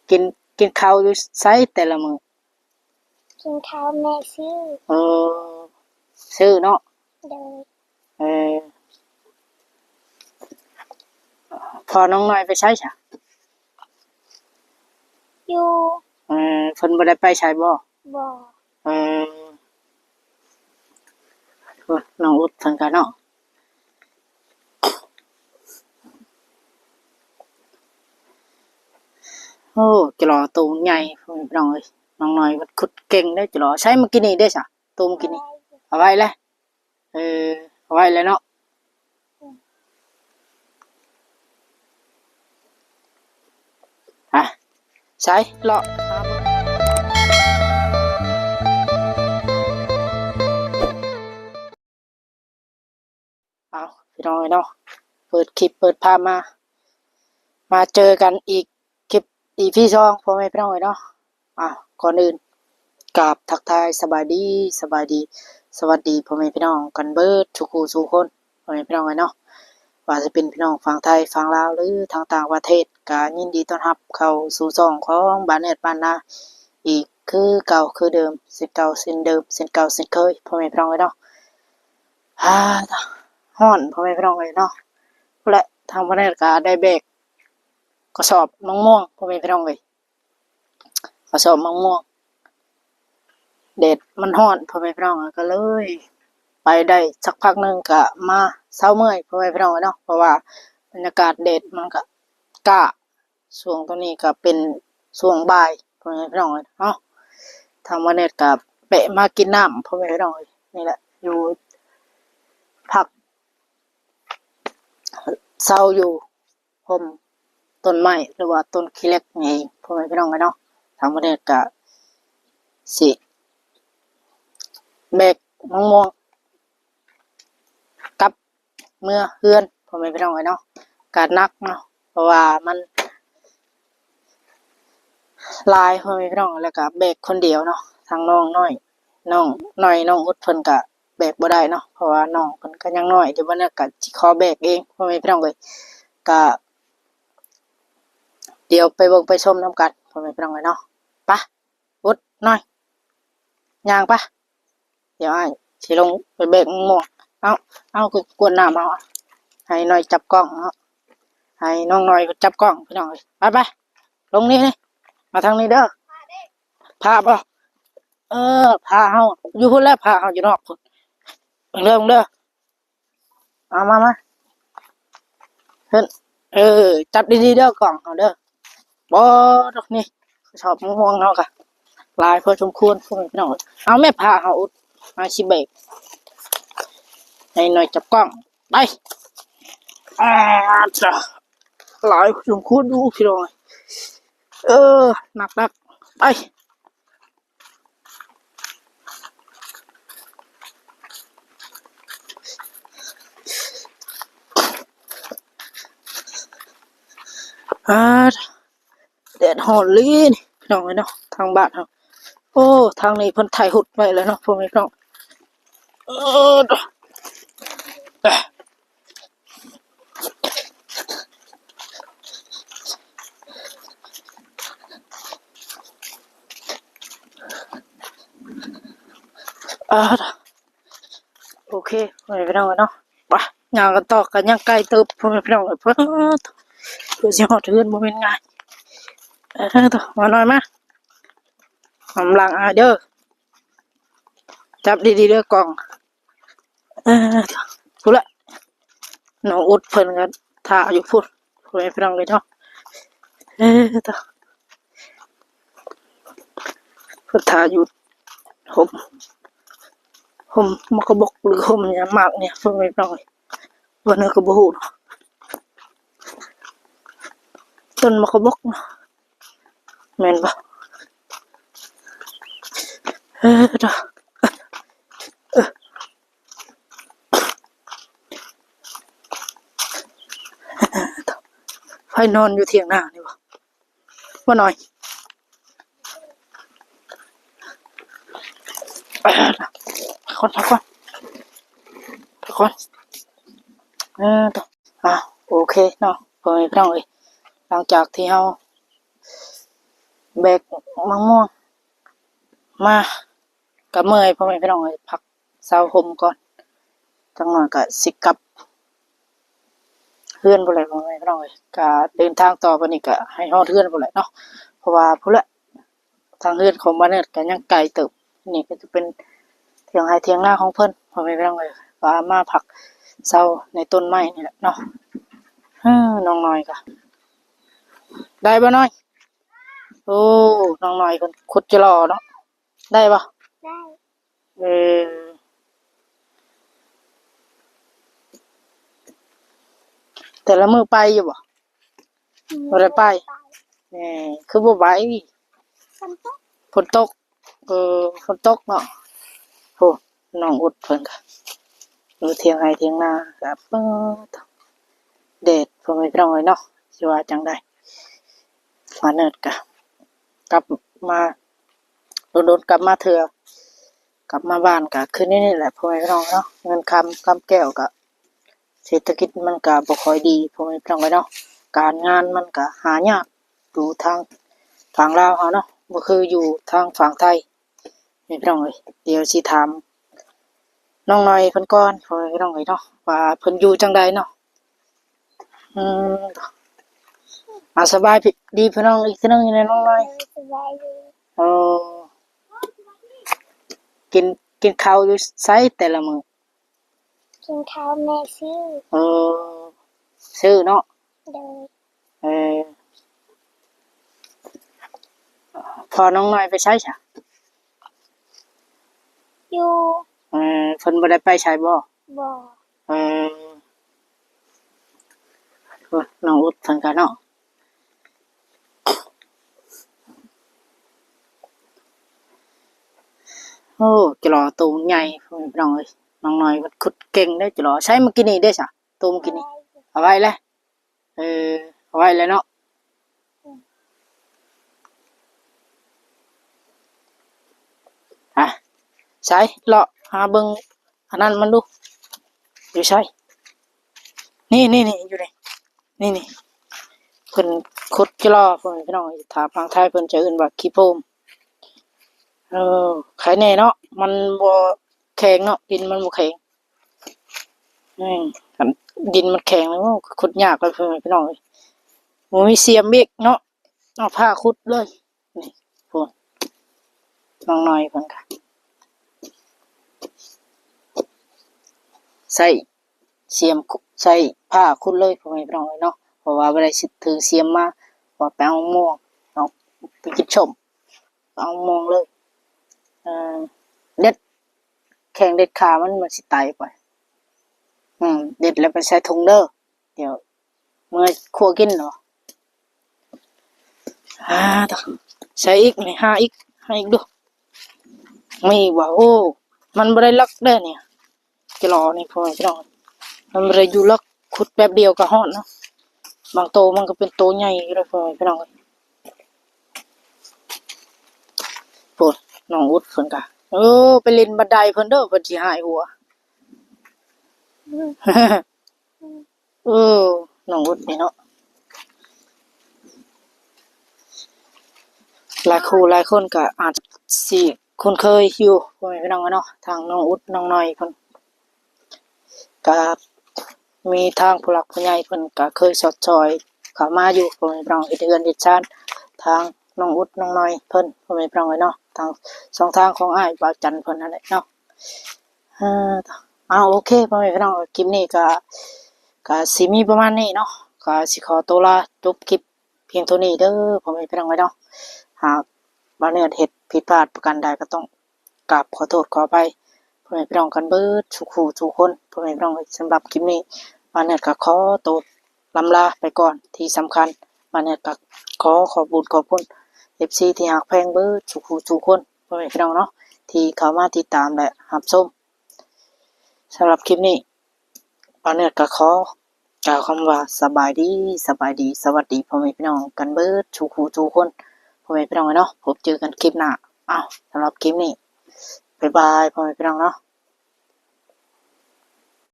ກິນ ກິນເຂົ້າຢູ່ໃສແຕ່ລະມື້? ກິນເຂົ້າແມ່ຊື້. ເອີ ຊື້ເນາະ. ໂດຍ. ເອີ ພໍ່ນ້ອງນ້ອຍໄປໃສຊະ? ຢູ່. ເອີ ເພິ່ນບໍ່ໄດ້ໄປໃສບໍ່? ບໍ່. ເອີ ໂອ້ ນ້ອງອຸດເພິ່ນກະເນາະ. ໂອ້ ຈະລໍໂຕໃຫຍ່ ພໍ່ແມ່ພີ່ນ້ອງເອີຍ. ນ້ອງນ້ອຍມັນຂຸດເກັ່ງເດ້ ຈະລໍ. ໃຊ້ມື້ກີ້ນີ້ເດ້ຊະ? ໂຕມື້ກີ້ນີ້ ເອົາໄວ້ແລ້ວ. ເອີ ເອົາໄວ້ແລ້ວເນາະ. ອາ ໃສ ເລາະຫາເບິ່ງ. ເອົາ ພີ່ນ້ອງເອີຍເນາະ ເປີດຄລິບເປີດພາບມາ ມາເຈີກັນອີກ ຄລິບ ອີພີສອງ ພໍ່ແມ່ພີ່ນ້ອງເອີຍເນາະ. ອ່າ ກ່ອນອື່ນກາບທັກທາຍສະບາຍດີ ສະບາຍດີ ສະຫວັດດີພໍ່ແມ່ພີ່ນ້ອງກັນເບິດທຸກຜູ້ສູ່ຄົນ ພໍ່ແມ່ພີ່ນ້ອງເອີຍເນາະ. ວ່າຈະເປັນພີ່ນ້ອງຝັ່ງໄທ ຝັ່ງລາວ ຫຼື ທາງຕ່າງປະເທດ ກະຍິນດີຕ້ອນຮັບເຂົ້າສູ່ຊ່ອງຂອງບ້ານແອດບ້ານນາ ອີກຄືເກົ່າຄືເດີມ ເຊັ່ນເກົ່າເຊັ່ນເດີມ ເຊັ່ນເກົ່າເຊັ່ນເຄີຍ ພໍ່ແມ່ພີ່ນ້ອງເອີຍເນາະ. ອາ ຮ້ອນ ພໍ່ແມ່ພີ່ນ້ອງເອີຍເນາະ. ພຸ້ນແຫຼະ ທາງບ້ານແອດກະໄດ້ແບກກະສອບມະມ່ວງ ພໍ່ແມ່ພີ່ນ້ອງເອີຍ. ກະສອບມະມ່ວງ ແດດມັນຮ້ອນ ພໍ່ແມ່ພີ່ນ້ອງ ກະເລີຍໄປໄດ້ສັກພັກໜຶ່ງກະມາເຊົາເມື່ອຍ ພໍ່ແມ່ພີ່ນ້ອງເນາະ. ເພາະວ່າບັນຍາກາດແດດມັນກະກ້າ ຊ່ວງຕອນນີ້ກະເປັນຊ່ວງບ່າຍ ພໍ່ແມ່ພີ່ນ້ອງເນາະ. ທາງບ້ານແອດກະແວະມາກິນນ້ຳ ພໍ່ແມ່ພີ່ນ້ອງ ນີ້ແຫຼະ ຢູ່ ພັກເຊົາຢູ່ຮົ່ມຕົ້ນໄມ້ ຫຼືວ່າຕົ້ນຂີ້ເຫຼັກນີ້ເອງ ພໍ່ແມ່ພີ່ນ້ອງເອີຍເນາະ. ທາງບ້ານແອດກະຊິແບກມະມ່ວງກັບເມືອເຮືອນ ພໍ່ແມ່ພີ່ນ້ອງເອີຍເນາະ. ກະໜັກເນາະ ເພາະວ່າມັນຫຼາຍ ພໍ່ແມ່ພີ່ນ້ອງ ແລ້ວກະແບກຄົນດຽວເນາະ. ທາງນ້ອງນ້ອຍ ນ້ອງນ້ອຍ ນ້ອງອຸດເພິ່ນກະ ແບກບໍ່ໄດ້ເນາະ ເພາະວ່ານ້ອງເພິ່ນກະຍັງນ້ອຍ ດຽວບັດນີ້ກະຊິຂໍແບກເອງ ພໍ່ແມ່ພີ່ນ້ອງເອີຍ. ກະດຽວໄປເບິ່ງໄປຊົມນຳກັນ ພໍ່ແມ່ພີ່ນ້ອງເອີຍເນາະ. ປະ ອຸດ ນ້ອຍ ຍ່າງປະ ດຽວອ້າຍຊິລົງໄປແບກມະມ່ວງ. ເອົາ ເອົາ ກວດນ້ຳເອົາ ໃຫ້ນ້ອຍຈັບກ້ອງເນາະ ໃຫ້ນ້ອງນ້ອຍຈັບກ້ອງ ພີ່ນ້ອງເອີຍ. ໄປ ໄປ ລົງນີ້ ນີ້ ມາທາງນີ້ເດີ. ພາບໍ່? ເອີ ພາເຮົາ ຢູ່ພຸ້ນແຫຼະ ພາເຮົາຢູ່ນອກພຸ້ນ. ເບິ່ງເດີ ເບິ່ງເດີ ມາ ມາ ມາ ເພິ່ນ ເອີ ຈັບດີໆເດີ ກ້ອງເຮົາເດີ. ບໍ່ດອກນີ້ ຊອບມ່ວງເຮົາກະຫຼາຍພໍສົມຄວນ ພໍ່ແມ່ພີ່ນ້ອງ. ເອົາແມ່ ພາເຮົາອຸດ ມາຊິແບກ ໃຫ້ໜ້ອຍຈັບກ້ອງ ໄປ. ອາ ຈ້າ ຫຼາຍສົມຄວນຢູ່ ພີ່ນ້ອງ. ເອີ ໜັກໆ ໄປ. ອາ ແດດຮ້ອນອີ່ຫຼີນີ້ ພີ່ນ້ອງເອີຍເນາະ ທາງບ້ານເຮົາ. ໂອ້ ທາງນີ້ເພິ່ນໄຖຫຸດໄວ້ແລ້ວເນາະ ພໍ່ແມ່ພີ່ນ້ອງ. ເອີ ອາ ໂອເຄ ພໍ່ແມ່ພີ່ນ້ອງເນາະ ໄປ ຍ່າງກັນຕໍ່ ກະຍັງໄກເຕີບ ພໍ່ແມ່ພີ່ນ້ອງເອີຍ. ເພື່ອຊິຮອດເຮືອນບໍ່ແມ່ນງ່າຍ. ເອີ ມາໜ້ອຍມາ ນຳຫຼັງອ້າຍເດີ ຈັບດີໆເດີກ້ອງ. ເອີ ພຸ້ນລະ ນ້ອງອຸດເພິ່ນກະຖ້າຢູ່ພຸ້ນ ພໍ່ແມ່ພີ່ນ້ອງເອີຍເນາະ. ເອີ ເພິ່ນຖ້າຢູ່ຮົ່ມ ຮົ່ມໝາກກະບົກ ຫຼືຮົ່ມຫຍັງໝາກນີ້ ພໍ່ແມ່ພີ່ນ້ອງເອີຍ. ວ່າແນວກະບໍ່ຮູ້ເນາະ ຕົ້ນໝາກກະບົກເນາະ ແມ່ນບໍ່? ເອີ ເອີ ໃຜນອນຢູ່ຖຽງນານີ້ບໍ່? ບໍ່ໜ້ອຍ ພັກຜ່ອນ ພັກຜ່ອນ ພັກຜ່ອນ. ເອີ ໂອເຄເນາະ ພໍ່ແມ່ພີ່ນ້ອງເອີຍ ຫຼັງຈາກທີ່ເຮົາ ແບກໝາກມ່ວງມາ ກໍເມື່ອຍ ພໍ່ແມ່ພີ່ນ້ອງເອີຍ ພັກເຊົາຮົ່ມກ່ອນ ຈັກໜ້ອຍກໍຊິກັບເຮືອນພຸ້ນແຫຼະ ພໍ່ແມ່ພີ່ນ້ອງເອີຍ ກໍເດີນທາງຕໍ່ໄປນີ້ກໍໃຫ້ຮອດເຮືອນພຸ້ນແຫຼະເນາະ ເພາະວ່າພຸ້ນແຫຼະ ທາງເຮືອນຂອງບ່າວເນີດກໍຍັງໄກເຕີບ. ນີ້ກໍຈະເປັນຖຽງໄຮ່ຖຽງນາຂອງເພິ່ນ ພໍ່ແມ່ພີ່ນ້ອງເອີຍ ກໍມາພັກເຊົາໃນຕົ້ນໄມ້ນີ້ແຫຼະເນາະ. ເອີ ນ້ອງນ້ອຍກໍ ໄດ້ບໍ່ນ້ອຍ? ໂອ້ ນ້ອງນ້ອຍເພິ່ນຂຸດຈະຫຼໍ່ເນາະ ໄດ້ບໍ່? ໄດ້. ເອີ ແຕ່ລະມື້ໄປຢູ່ບໍ່? ອືມ ບໍ່ໄດ້ໄປ. ບໍ່ໄດ້ໄປ. ເອີ ຄືບໍ່ໄປ? ຝົນຕົກ. ຝົນຕົກ. ເອີ ຝົນຕົກເນາະ. ໂອ້ ນ້ອງອຸດເພິ່ນກະຢູ່ຖຽງໄຮ່ຖຽງນາກະ ປາດ ແດດ ພໍ່ແມ່ພີ່ນ້ອງເອີຍເນາະ ຊິວ່າຈັ່ງໃດ. ບ່າວເນີດກະກັບມາ ດົນໆກັບມາເທື່ອ ກັບມາບ້ານກະຄືແນວນີ້ແຫຼະ ພໍ່ແມ່ພີ່ນ້ອງເນາະ. ເງິນຄຳ ຄຳແກ້ວກະ ເສດຖະກິດມັນກະບໍ່ຄ່ອຍດີ ພໍ່ແມ່ພີ່ນ້ອງເອີຍເນາະ. ການງານມັນກະຫາຍາກ ຢູ່ທາງຝັ່ງລາວເຮົາເນາະ ບໍ່ຄືຢູ່ທາງຝັ່ງໄທ ແມ່ນພີ່ນ້ອງເອີຍ. ດຽວຊິຖາມນ້ອງນ້ອຍເພິ່ນກ່ອນ ພໍ່ແມ່ພີ່ນ້ອງເອີຍເນາະ ວ່າເພິ່ນຢູ່ຈັ່ງໃດເນາະ. ອືມ ອາ ສະບາຍດີພີ່ນ້ອງອີກເທື່ອໜຶ່ງແນ່ນ້ອງນ້ອຍ. ສະບາຍດີ. ໂອ້ ກິນ ກິນເຂົ້າຢູ່ໃສແຕ່ລະມື້? ກິນເຂົ້າແມ່ຊື້. ເອີ ຊື້ເນາະ. ໂດຍ. ເອີ ພໍ່ນ້ອງນ້ອຍໄປໃສຊະ? ຢູ່. ເອີ ເພິ່ນບໍ່ໄດ້ໄປໃສບໍ່? ບໍ່. ເອີ ໂອ້ ນ້ອງອຸດເພິ່ນກະເນາະ. ໂອ້ ຈະຫຼໍ່ໂຕໃຫຍ່ ພີ່ນ້ອງເອີຍ. ນ້ອງນ້ອຍມັນຂຸດເກັ່ງເດ້ ຈະຫຼໍ່. ໃຊ້ມື້ກີ້ນີ້ເດ້ຊະ? ໂຕມື້ກີ້ນີ້ ເອົາໄວ້ແລ້ວ. ເອີ ເອົາໄວ້ແລ້ວເນາະ. ອາ ໃສ ເລາະຫາເບິ່ງອັນນັ້ນມັນດູ ຢູ່ໃສ? ນີ້ໆໆ ຢູ່ນີ້ ນີ້ໆ ເພິ່ນຂຸດຈະຫຼໍ່ ພໍ່ແມ່ພີ່ນ້ອງ. ຖ້າຝັ່ງໄທເພິ່ນຈະເອີ້ນວ່າຂີ້ໂພມ. ເອີ ໄຄແນ່ເນາະ ມັນບໍ່ແຂງເນາະ ດິນມັນບໍ່ແຂງ. ອືມ ຄັນດິນມັນແຂງແລ້ວ ໂອ້ ຂຸດຍາກເລີຍ ພີ່ນ້ອງເອີຍ. ບໍ່ມີສຽມອີກເນາະ ເອົາພ້າຂຸດເລີຍ. ນີ້ ໂອ້ ນ້ອງນ້ອຍເພິ່ນກະໃຊ້ສຽມ ໃຊ້ພ້າຂຸດເລີຍ ພໍ່ແມ່ພີ່ນ້ອງເອີຍເນາະ. ເພາະວ່າບໍ່ໄດ້ຖືສຽມມາ ວ່າໄປເອົາມ່ວງ ເອົາ ໄປກິນສົ້ມ ເອົາມ່ວງເລີຍ. ເອີ ເດັດ ແຂງເດັດຂາມັນ ມັນຊິຕາຍໄປ. ອືມ ເດັດແລ້ວໄປໃສ່ຖົງເດີ ດຽວເມືອຂົ້ວກິນເນາະ. ອາ ໃສ່ອີກນີ້ ຫາອີກ ຫາອີກດູ ມີບໍ່? ໂອ້ ມັນບໍ່ໄດ້ເລິກເດ້ນີ້ ຈະຫຼໍ່ນີ້ ພໍ່ແມ່ພີ່ນ້ອງ. ມັນບໍ່ໄດ້ຢູ່ເລິກ ຂຸດແປັບດຽວກໍຮອດເນາະ. ບາງໂຕມັນກໍເປັນໂຕໃຫຍ່ຢູ່ເດ້ ພໍ່ແມ່ພີ່ນ້ອງ. ໂອ້ ນ້ອງອຸດເພິ່ນກະ ເອີ ໄປຫຼິ້ນບັນໄດເພິ່ນເດີ ເພິ່ນຊິຫາຍຫົວ. ເອີ ນ້ອງອຸດນີ້ເນາະ ຫຼາຍຄູ່ຫຼາຍຄົນກໍອາດຊິຄຸ້ນເຄີຍຢູ່ ພໍ່ແມ່ພີ່ນ້ອງເນາະ. ທາງນ້ອງອຸດນ້ອງນ້ອຍເພິ່ນ ກະມີທາງຜູ້ຫຼັກຜູ້ໃຫຍ່ເພິ່ນກະເຄີຍສອດຊ່ອຍເຂົ້າມາຢູ່ ພໍ່ແມ່ພີ່ນ້ອງ ເຮັດເຮືອນເຮັດຊານ ທາງນ້ອງອຸດນ້ອງນ້ອຍເພິ່ນ ພໍ່ແມ່ພີ່ນ້ອງເອີຍເນາະ. ທາງຊ່ອງທາງຂອງອ້າຍບ່າວຈັນເພິ່ນນັ້ນແຫຼະເນາະ. ເອີ ເອົາ ໂອເຄ ພໍ່ແມ່ພີ່ນ້ອງ ຄລິບນີ້ກະ ກະຊິມີປະມານນີ້ເນາະ ກະຊິຂໍໂຕລາຈົບຄລິບພຽງເທົ່ານີ້ເດີ ພໍ່ແມ່ພີ່ນ້ອງເອີຍເນາະ. ຫາກບ່າວເນີດເຮັດຜິດພາດປະການໃດ ກໍຕ້ອງ ກາບຂໍໂທດຂໍອະໄພພໍ່ແມ່ພີ່ນ້ອງກັນເບິດສູ່ຄູ່ສູ່ຄົນ ພໍ່ແມ່ພີ່ນ້ອງເອີຍ. ສຳລັບຄລິບນີ້ ບ່າວເນີດກໍຂໍໂຕລ່ຳລາໄປກ່ອນ. ທີ່ສຳຄັນ ບ່າວເນີດກໍຂໍຂອບບຸນຂອບຄຸນເອັຟຊີທີ່ຮັກແພງເບິດສູ່ຄູ່ສູ່ຄົນ ພໍ່ແມ່ພີ່ນ້ອງເນາະ ທີ່ເຂົ້າມາຕິດຕາມ ແລະ ຮັບຊົມ. ສຳລັບຄລິບນີ້ ບ່າວເນີດກໍຂໍກ່າວຄຳວ່າ ສະບາຍດີ ສະບາຍດີ ສະຫວັດດີ ພໍ່ແມ່ພີ່ນ້ອງກັນເບິດສູ່ຄູ່ສູ່ຄົນ ພໍ່ແມ່ພີ່ນ້ອງເນາະ. ພົບເຈີກັນຄລິບໜ້າ. ອ້າວ ສຳລັບຄລິບນີ້ ບາຍບາຍ ພໍ່ແມ່ພີ່ນ້ອງເນາະ.